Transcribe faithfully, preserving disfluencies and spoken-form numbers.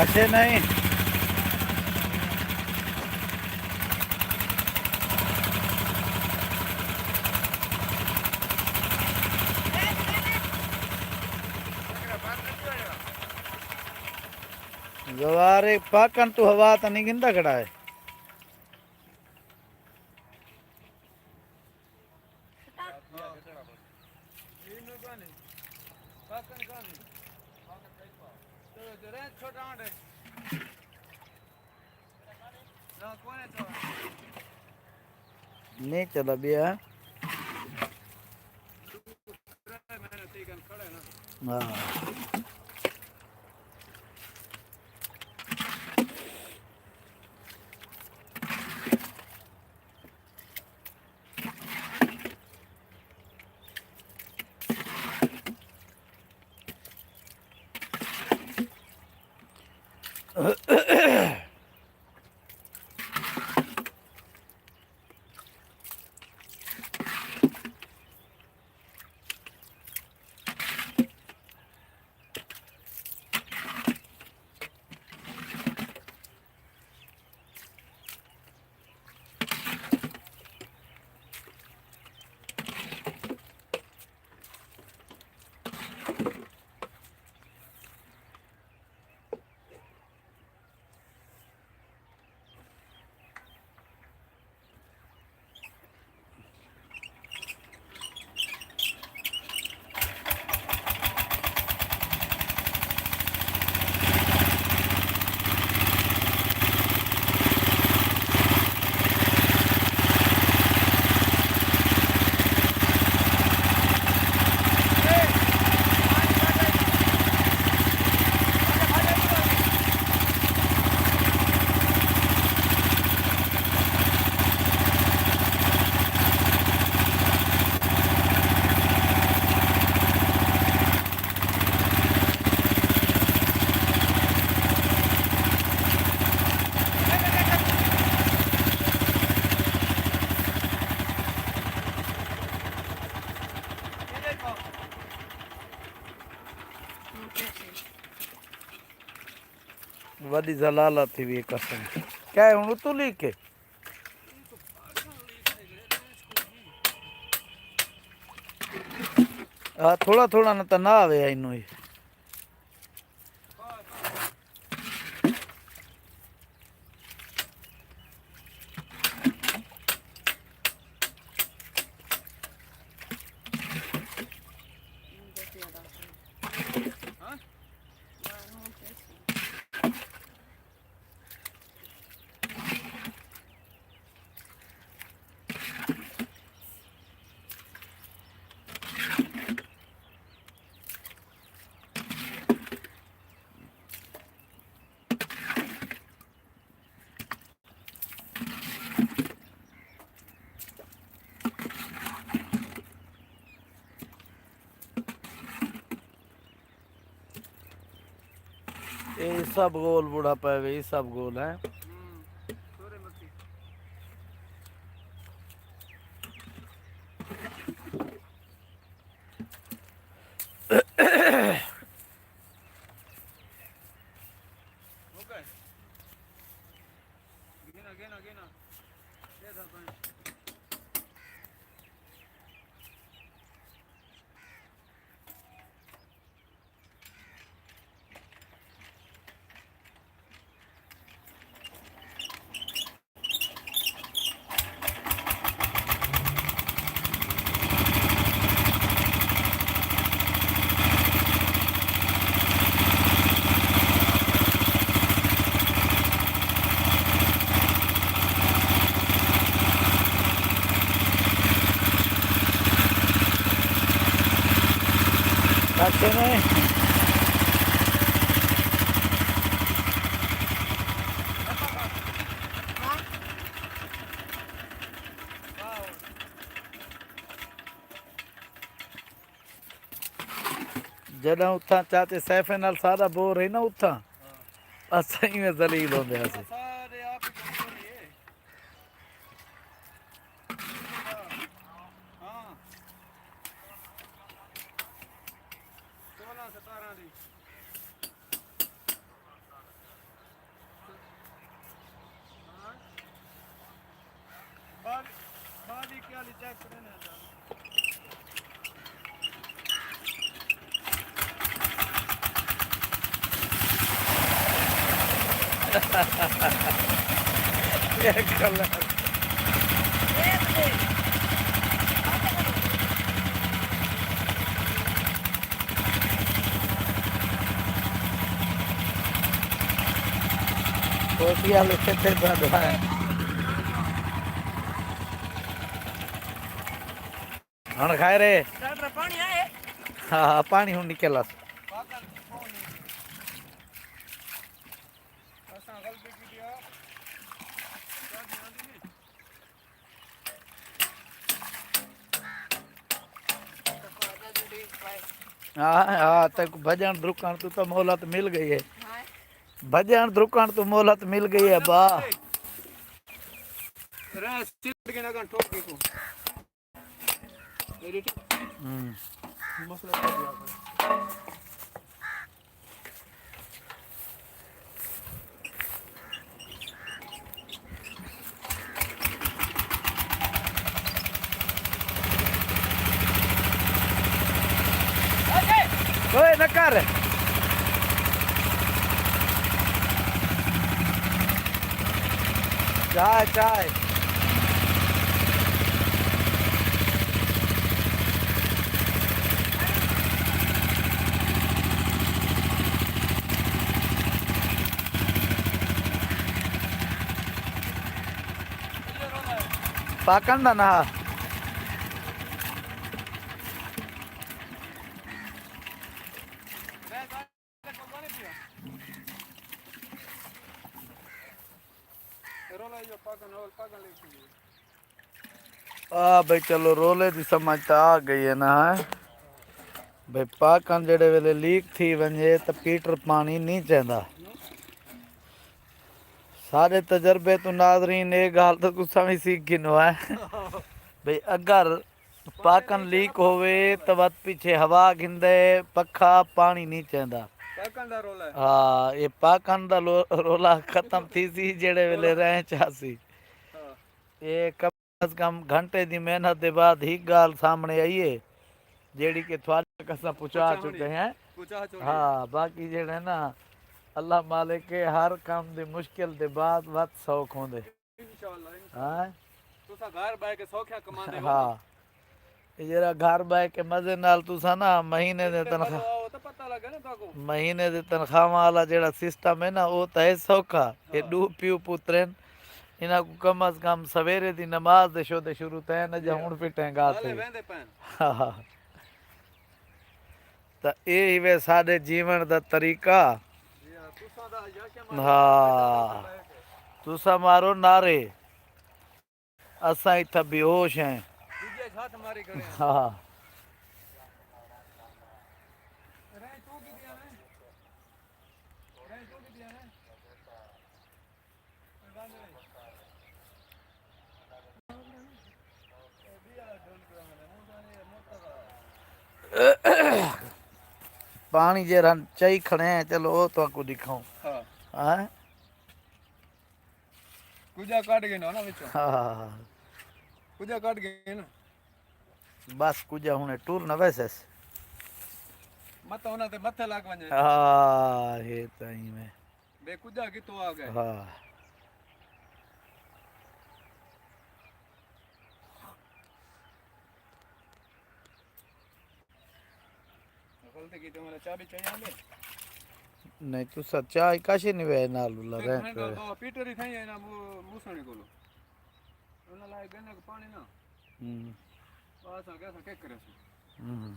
کتھے نہیں۔ گوارے پاکن تو ہوا تا نہیں گھندا کھڑا ہے۔ نہیں چلا بیا۔ ہاں۔ وݙی زلالت تھی وی قسم۔ کیا ہے ہݨ اتوں لیک ہے؟ آ، تھوڑا تھوڑا نہ تاں نہ آوے اینوں ہی۔ اے سب گول بڑھا پے وے، اے سب گول ہے۔ کھاتے میں۔ جݙاں اتھاں چاچے سیفے نال ساݙا بور ہئی نا اتھاں، اساں ایویں ذلیل ہوندے ہاسے۔ کوٹیاں لکھے تھے ساڈا۔ ہݨ خیر ہے۔ ڈاکٹر پاݨی آئے؟ ہاں، ہاں، پاݨی ہݨ نکل آس۔ ہاں، ہاں، تیکوں بھڄݨ درکݨ توں تاں مہلت مل ڳئی ہے۔ بھڄݨ درکݨ توں مہلت مل ڳئی ہے با۔ ہوں۔ اوئے نہ کر۔ چائے، چائے۔ پاکن دا نا۔ آ بھئی چلو، رولے دی سمجھ تاں آ ڳئی ہے نا، ہے بھئی پاکن جیڑھے ویلے لیک تھی ونڄے تاں پیٹر پاݨی نی چیندا۔ ساݙے تجربے توں ناظرین، اے ڳالھ تاں تساں وی سکھ گھنو ہے بھئی اگر پاکن لیک ہووے تاں وت پچھے ہوا گھندے، پکھا پاݨی نی چیندا۔ پاکن دا رولا ہے۔ ہاں، اے پاکن دا لو-، رولا ختم تھیسی جیڑھے ویلے رینچ آسی۔ ہاں۔ اے کم از کم گھنٹے دی محنت دے بعد ہک ڳالھ سامݨے آئی ہے، جیڑھی کہ تھوڑے تک اساں پچا پچا ہونی۔ چکے ہیں۔ پچا چھوڑی۔ ہاں، باقی جیڑھے نا، اللہ مالک ہے، ہر کم دی مشکل دے بعد وت سوکھ ہوندے۔ انشاءاللہ، انشاءاللہ۔ ہاں۔ تساں گھر بہہ کے سوکھیاں کماندے ہو۔ ہاں۔ اے جیڑھا گھر بہہ کے مزے نال تساں نا مہینے دے تنخواہ، او تاں پتہ لڳے نا تہاکوں۔ مہینے دے تنخواہاں والا جیڑھا سسٹم ہے نا، او تاں ہے سوکھا۔ اے ہاں۔ ݙو پیو پتر ہن، انہاں کوں کم از کم سویرے دی نماز دے شودے شروع تھئے ہن، اڄ ہاں۔ ہݨ پٹیں ڳا ہالے تھی۔ ویندے پئن۔ ہاں۔ تاں اے ہیوے ساݙے جیوݨ دا طریقہ۔ جی ہاں، تساں دا یکے ماں ہاں۔ تساں مارو نعرے۔ اساں اتھاں بے ہوش ہیں۔ ݙوجھے ہتھ ماری کھڑے ہیں۔ ہاں۔ رینچ تو کتھے آویں؟ رینچ تو کتھے آویں؟ پاݨی جیڑھا چائی کھڑے ہیں، چلو او تہاکوں ݙکھاؤں۔ ہاں۔ ہاں؟ کجا کڈھ گھنو نا وچوں۔ ہاں۔ کجا کڈھ گھن۔ بس کجا ہݨ ٹر نہ ویسس۔ مت انہاں دے متھے لڳ ونڄے۔ ہاں، ہے تاں ایویں۔ بے کجا کتھوں آ ڳئے۔ ہاں۔ غلطی کیتی، میں چابی چاہیے آندے۔ نہیں، تساں چاہ کاشے نہیں وے نال اللہ دیکھ، رحم میں کرے۔ بابا پیٹر ہی کھائیں نا، مو-، موسانی کولو۔ انہاں لائے گنے کو پانی نا۔ ہوں۔ بس آ گیا، اساں کیا کرے سو۔ ہوں۔